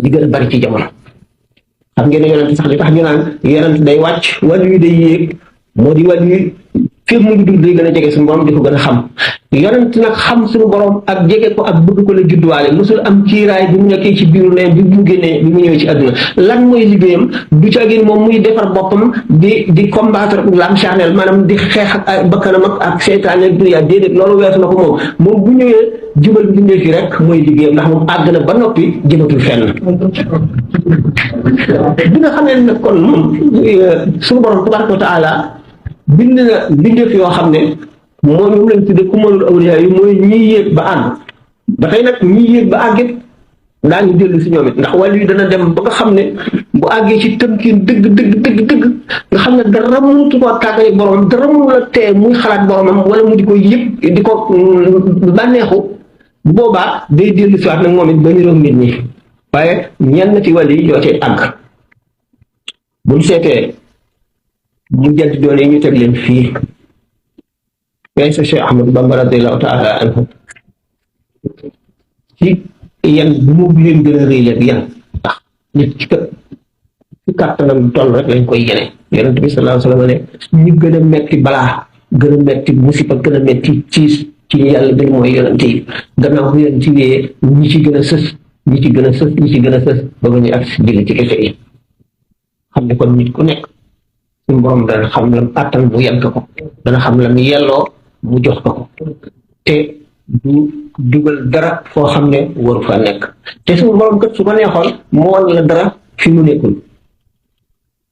di gën a bari ci jamono. xam ngeen ne yonent sax li tax ñu naan yonent day wàcc wàllu yi day yéeg moo di wàllu yi fépp mu ngi dund day gën a jege suñu borom di ko gën a xam yonent nag xam suñu borom ak jege ko ak bëgg ko la judduwaale mosul am kiiraay bi mu nekkee ci biiru ne bi mu génnee bi mu ñëwee ci àdduna lan mooy liggéeyam du ca gën moom muy defar boppam di combattre l'âme charnelle maanaam di xeex ak bakkanam ak seytaane ak dunya déedéet loolu weesu na ko moom bu ñëwee jubal bindee fi rek mooy liggéeyam ndax moom àgg na ba noppi jëmatul fenn bi nga xam ne nag kon moom suñu borom tabaraka wa taala bind na bindeef yoo xam ne moo ñoom lañ tudde kumalul awliya yi mooy ñiy yéeg ba àgg ba tey nag ñiy yéeg ba àggit daañu dellu si ñoom it ndax wàllu yi dana dem ba nga xam ne bu àggee ci tënkin dëgg nga xam ne dara mënut koo tàggale boromam dara mënu la tee muy xalaat boromam wala mu di ko yëg di ko bànneexu bu boobaa day dellu si waat nag moom it ba niroog nit ñi waaye ñenn ci wàllu yi ñoo cay àgg buñ seetee mu jant doon yi ñu teg leen fii ngay sa Cheikh Ahmadou Bamba radiyallahu taala anhu ci yan bu mu leen gën a rëy ak yan ndax nit ci kàttanam toll rek lañ koy yene yonent bi sallallahu alayhi wa sallam ne ñu gën a metti balaa gën a metti musiba gën a metti ciis ci yàlla gën mooy yonent yi gannaaw bu yonent yi ñi ci gën a sës ñi ci gën a sës ñi ci gën a sës ba ba ñu ak jëli ci kese yi xam ne kon nit ku nekk suñu borom dana xam lam àttan mu yegg ko dana xam lam yelloo mu jox ko te du dugal dara foo xam ne waru fa nekk te suñu borom kat su ko neexoon mu wan la dara fi mu nekkul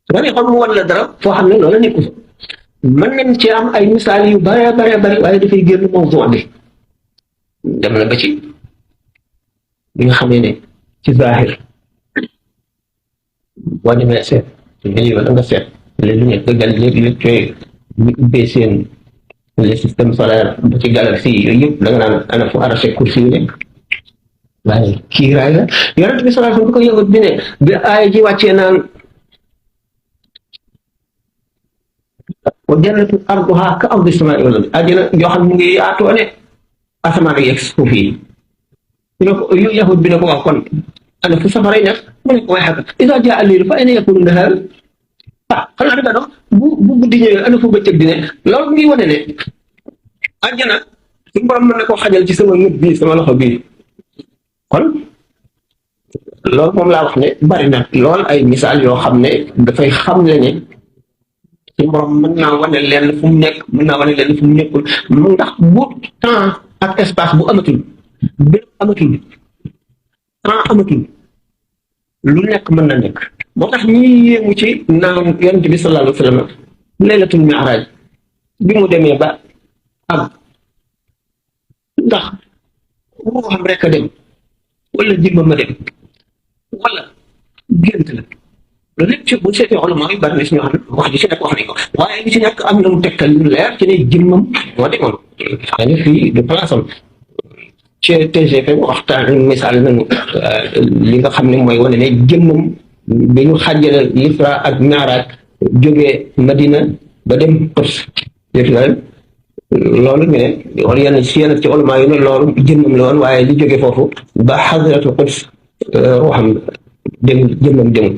su ko neexoon mu wan la dara foo xam ne loola nekkul mën nañ ci am ay misaal yu bare bari waaye dafay génn mawdu bi dem na ba ci bi nga xamee ne ci zahir boo demee seet dañuy da nga seet léegi lu nekk gal léegi cooy ñu ubbee seen les systèmes solaires ba ci galaxie yooyu yëpp da nga naan ana fu arraché kursi yu nekk waaye kiiraay la yonent bi sallallahu alayhi wasallam bi ko yëgut bi ne bi aaya ji wàccee naan wa jannatu arduha ka ardi samaa'i wal ardi àjjana yoo xam mu ngi yaatoo ne asamaan ak yegg suuf yi ñu ne ko yahud bi ne ko wax kon ana fu safara yi nekk mu ne ko way xaka iza jaa al-layl fa ayna yakunu an-nahaar xanaa da nga dox bu guddi ñëwee ana fu bëccëg di ne loolu ngi wane ne àjjana suñu borom mën na koo xajal ci sama ngët bii sama loxo bii kon loolu moom laa wax ne bari na lool ay misaal yoo xam ne dafay xam le ne suñu borom mën naa wane leen fu mu nekk mën naa wane leen fu mu nekkul ndax bu temps ak espace bu amatul bépp amatul temps amatul lu nekk mën na nekk moo tax ñi yéemu ci naan yonent bi sallallahu alayhi wa sallam laylatul mi'raj bi mu demee ba am ndax ruuxam rek a dem wala jëmmam a dem wala gént la loolu lépp ci bu seetee ulama yi bari na si ñoo xam ne wax ji si nekk wax nañ ko waaye li ci nekk am na mu tegtal yu leer ci ne jëmmam moo demoon xam ne fii de place am ci TGP waxtaan misaal nañu li nga xam ne mooy wane ne jëmmam bi ñu xàjjale l'Isra ak Mi'raj jógee Madina ba dem Quds loolu ñu ne wala yenn ci ulama yi ne loolu jëmmam la woon waaye li jógee foofu ba xadratu Quds ruuxam dem jëmmam demul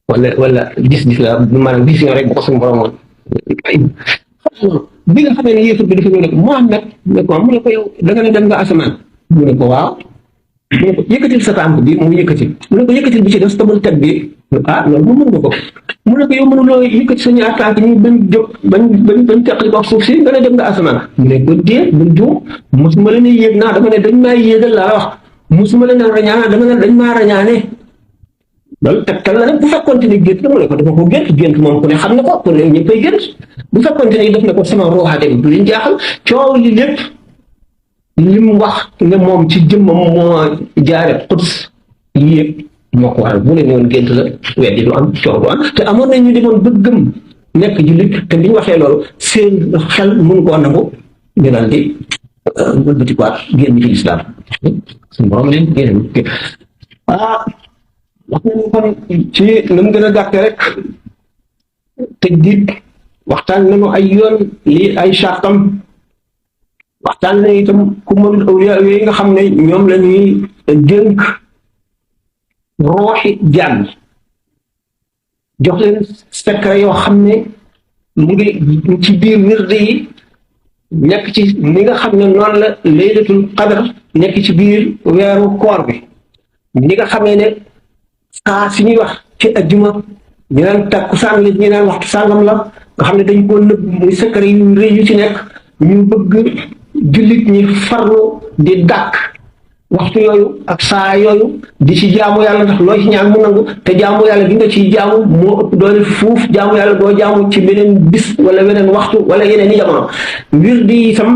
wala gis-gis la maanaam vision rek bu ko suñu borom woon bi nga xamee ne yéefar bi dafa ñëw ne ko Muhammad ne ko mu ne ko yow da nga ne dem nga asamaan mu ne ko waaw mu ne ko yëkkatil sa tànk bi mu yëkkatil mu ne ko yëkkatil bi ci des tabal teg bi loolu mu mën nga ko mu ne ko yow mënuloo yëkkati sa ñaar tànk ñu bañ jóg bañ teqali ko suuf si nga ne dem nga asamaan mu ne ko dee bul juum mosuma la ne yéeg naa dama ne dañ maa yéegal laa wax mosuma la ne rañaan dama ne dañ maa rañaane loolu tegtal la nag bu fekkoonte ni gént la mu ne ko dafa ko gént moom ku ne xam na ko ku ne ñëppay gént bu fekkoonte ni def na ko sama ruuxa dem du leen jaaxal coow li lépp li mu wax ne moom ci jëmmam moo jaare Quds yéeg moo ko waral bu ne woon gént la weddi du am coow du am te amoon na ñu demoon ba gëm nekk jullit te bi ñu waxee loolu seen xel mun koo nangu ñu daal di wëlbatikuwaat génn ci lislaam suñu borom leen génn wax nañu kon ci na mu gën a gàtte rek tëj dit waxtaan nañu ay yoon lii ay chartam waxtaan nañu itam ku mënul awliya yi nga xam ne ñoom la ñuy dénk rooxi jaam jox leen secret yoo xam ne mu ngi ci biir wirde yi nekk ci ni nga xam ne noonu la laylatul qadr nekk ci biir weeru koor bi ni nga xamee ne saa si ñuy wax ci ajjuma ñu naan takkusaan la ñu naan waxtu sàngam la nga xam ne dañ ko nëbb muy secret yu rëy yu ci nekk ñu bëgg jullit ñi farlu di dàkk waxtu yooyu ak saa yooyu di ci jaamu yàlla ndax loo ci ñaan mu nangu te jaamu yàlla gi nga ciy jaamu moo ëpp doole fuuf jaamu yàlla boo jaamu ci beneen bis wala beneen waxtu wala yeneen i jamono wir di itam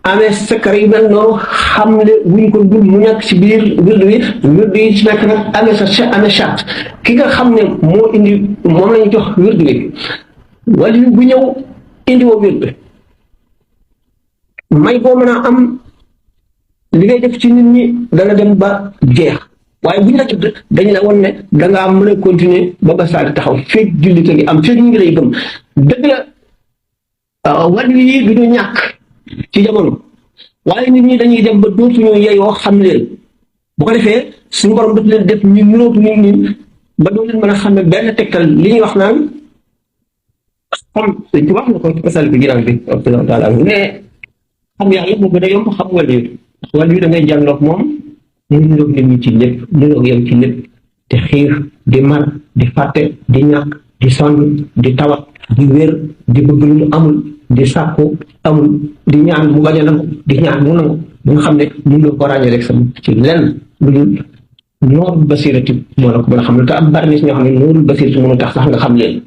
amee secret yu mel noonu xam ne wuñ ko dul mu nekk ci biir wird yi ci nekk nag amee charte ki nga xam ne moo indi moom lañu jox wird bi wala bu ñëw indi woo wird bi may boo mën a am li ngay def ci nit ñi dana dem ba jeex waaye bu ñu la tudd dañ la won ne dangaa mën a continuer ba ba saa di taxaw feeg jullit a ngi am feeg ñu ngi lay gëm dëgg la wàllu yi du ñu ñàkk ci jamono waaye nit ñi dañuy dem ba dootuñu yeyoo xam leen bu ko defee suñu borom daf leen def ñu nurootu nit ñi ba doo leen mën a xam ne benn tegtal li ñuy wax naan xam ci wax na ko pasal bi ginnaaw bi taala ne xam yàlla moo gën a yomb xam wàllu yi wàllu yi da ngay jànloog moom mu niroog nit ñi ci lépp niroog yow ci lépp di xiir di mar di fàtte di ñàkk di sonn di tawat di wér di bëgg lu amul di sàkku amul di ñaan mu bañ a nangu di ñaan mu nangu mu nga xam ne mun nga ko ràññee rek sam ci lenn lu dul noorul basirati moo la ko mën a xam ne te am bari na si ñoo xam ne noorul basirati mën a tax sax nga xam leen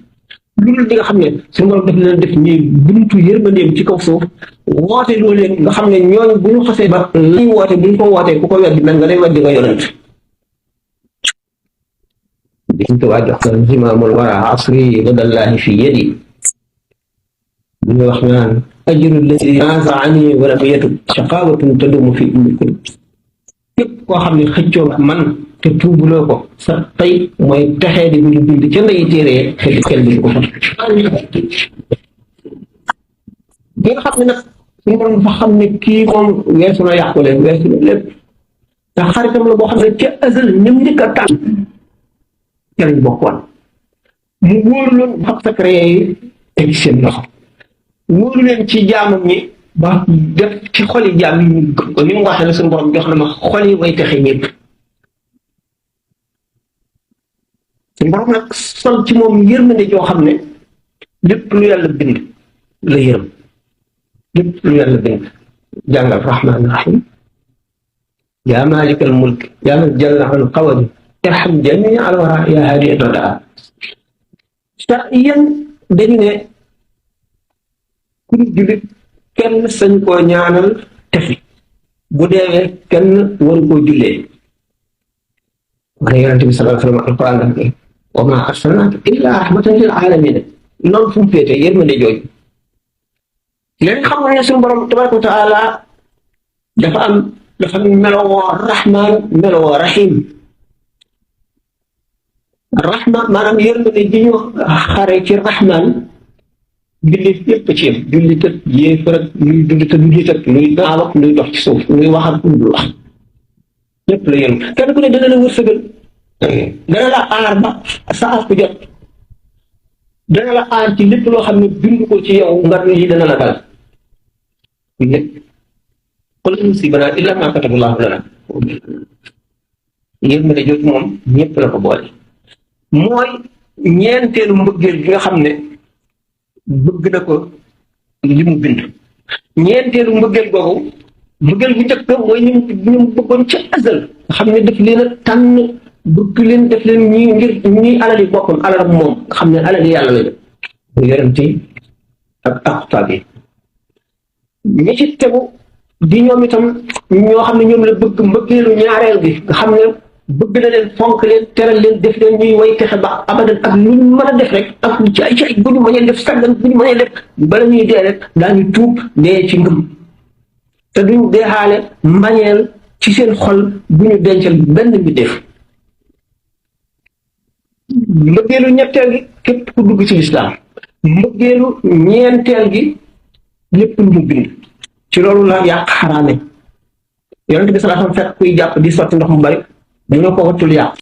lu dul di nga xam ne suñu borom daf leen def ñuy buntu yërmandeem ci kaw suuf woote loolu leen nga xam ne ñooñu bu ñu xasee ba lañ woote bu ñu ko wootee ku ko weddi mel nga day weddi nga yonent biñ ko waa jox kan zimaamul wara asri badallahi fi yadi bu ñu wax naan ajru lati nazaani walam yatub shaqawatun tadumu fi ummi kulub képp koo xam ne xëccoo man te tuubuloo ko sa tey mooy texee di bu ñu bind ca ndeyi téeree te xel bi ko fa bi nga xam ne nag suñu borom dafa xam ne kii moom weesu na yàqule weesu na lépp te xaritam la boo xam ne ca azal ñëm njëkk a tànn ca lañ bokkoon mu wóoru loon xam secret yi teg seen loxo wóoru leen ci jaamam ñi ba def ci xoli jaam yi ñu gëm ko ni mu waxee ne suñu borom jox na ma xoli way texe ñëpp suñu borom nag sol ci moom yërmande joo xam ne lépp lu yàlla bind la yërëm lépp lu yàlla bind jàngal rahmaan rahim yaa maalikal mulk yaa man jalla an qawadi irham jamia al wara yaa haadi dodaa sa yéen dañu ne ku dul jullit kenn sañ koo ñaanal tefi bu deewee kenn waru koo jullee wala yonente bi sallallahu alayhi wa sallam alquran daf ne wa ma arsalnaaka illa rahmatan lil alamin noonu fu mu féete yërmande jooju léegi xam nga ne suñu borom tabaraka wa taala dafa melowoo rahman melowoo rahim rahman maanaam yërmande ji ñu xare ci rahman jullit yëpp ci yem jullit ak yéefar ak luy dund te du jiit ak luy naaw ak luy dox ci suuf luy wax ak lu dul wax lépp la yërëm kenn ku ne dana la wërsëgal dana la aar ba sa aar ku jot dana la aar ci lépp loo xam ne bind ko ci yow nga yi dana la dal lépp qul lan yusiibanaa illaa maa kataba Allaahu lanaa yërmande jooju moom ñëpp la ko boole mooy ñeenteelu mbëggeel bi nga xam ne bëgg na ko li mu bind ñeenteelu mbëggeel googu mbëggeel bu njëkk mooy ñu bëggoon ca azal nga xam ne daf leen a tànn bëgg leen def leen ñi ngir ñi alali boppam alal ak moom nga xam ne alali yàlla la mu yonent yi ak aqtaab yi ñi ci tegu di ñoom itam ñoo xam ne ñoom la bëgg mbëggeelu ñaareel bi nga xam ne bëgg na leen fonk leen teral leen def leen ñuy way texe ba abadan ak lu ñu mën a def rek ak ci ay bu ñu mënee def sàggan bu ñu mënee def bala ñuy dee rek daañu tuub dee ci ngëm te duñ deexaale mbañeel ci seen xol bu ñu dencal benn bi def mbëggeelu ñetteel gi képp ku dugg ci lislaam mbëggeelu ñeenteel gi lépp lu mu bind ci loolu la yàq xaraame yonent bi sallallahu alayhi wa sallam fekk kuy jàpp di sotti ndox mu bari dañoo ko wattul yàq